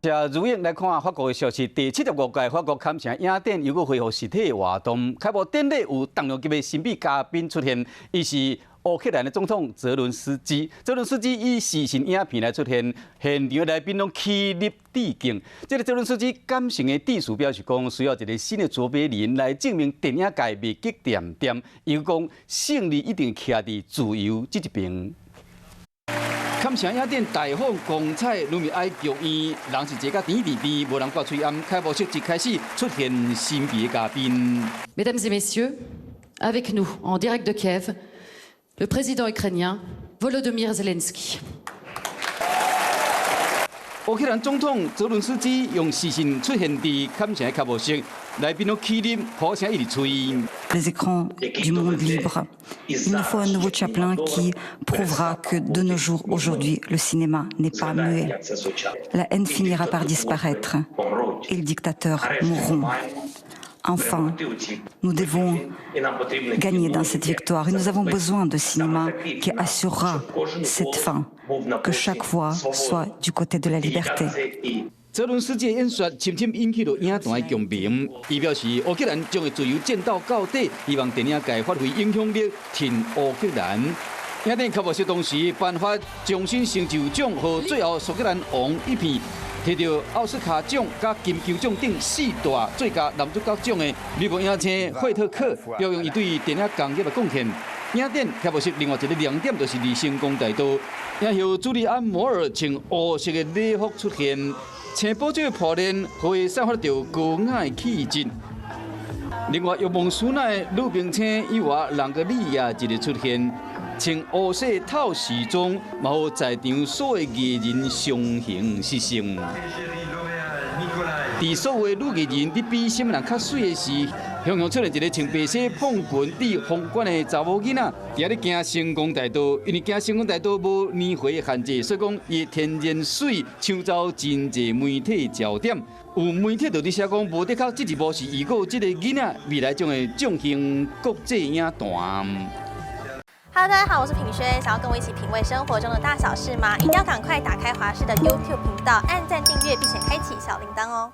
這如應來看法國的消息，第75屆法國坎城影展又閣恢復實體的活動，開幕典禮有重量級的神秘嘉賓出現，伊是烏克蘭的總統澤倫斯基。澤倫斯基以視訊影片來出現，現場來賓攏起立致敬。這个澤倫斯基感性的致辭表示講，需要一个新的卓別林來證明電影界袂激恬恬，伊講勝利一定徛佇自由這一邊。坎城影展大放光彩，盧米埃劇院人是坐甲甜甜甜，無人掛喙罨。開幕式一開始出現神秘的嘉賓。 Mesdames et messieurs, avec nous en direct de Kiev, le président ukrainien Volodymyr Zelensky. 烏克蘭總統澤倫斯基用視訊出現佇坎城開幕式，來賓攏起立，呼聲一直吹。 Les écrans du monde libre. Il nous faut un nouveau Chaplin qui prouvera que de nos jours, aujourd'hui, le cinéma n'est pas muet. La haine finira par disparaître et les dictateurs mourront. Enfin, nous devons gagner dans cette victoire et nous avons besoin de cinéma qui assurera cette fin, que chaque voix soit du côté de la liberté. 澤倫斯基的演說深深引起了影壇的共鳴。伊表示，烏克蘭將會自由戰鬥到底，希望電影界發揮影響力，挺烏克蘭。影展開幕式當時頒發終身成就獎予最後蘇格蘭王一片，摕著奧斯卡獎佮金球獎等四大最佳男主角獎的美國影星惠特克，表揚伊對電影工業的貢獻。影展開幕式另外一个亮點就是佇星光大道，影后朱莉安·摩爾穿烏色的禮服出現。青寶石破鏈，予伊散發著高雅的氣質。另外，欲望師奶的女明星伊娃朗格利亞一个出現，穿烏色透視裝，嘛予在場所有藝人相形失色。佇所有女藝人佇比啥物人較媠的時，雄雄出現一个穿白色蓬裙、戴皇冠的查某囡仔，佇遐咧行星光大道。因為行星光大道無年歲限制，所以講伊的天然媠搶走真濟媒體焦點。有媒體就佇寫講，無的確這一幕是預告這个囡仔未來將會縱橫國際影壇。 Hello，大家好，我是品軒，想要跟我一起品味生活中的大小事嗎？一定要趕快打開華視的 YouTube 頻道，按讚訂閱，並且開啟小鈴鐺哦。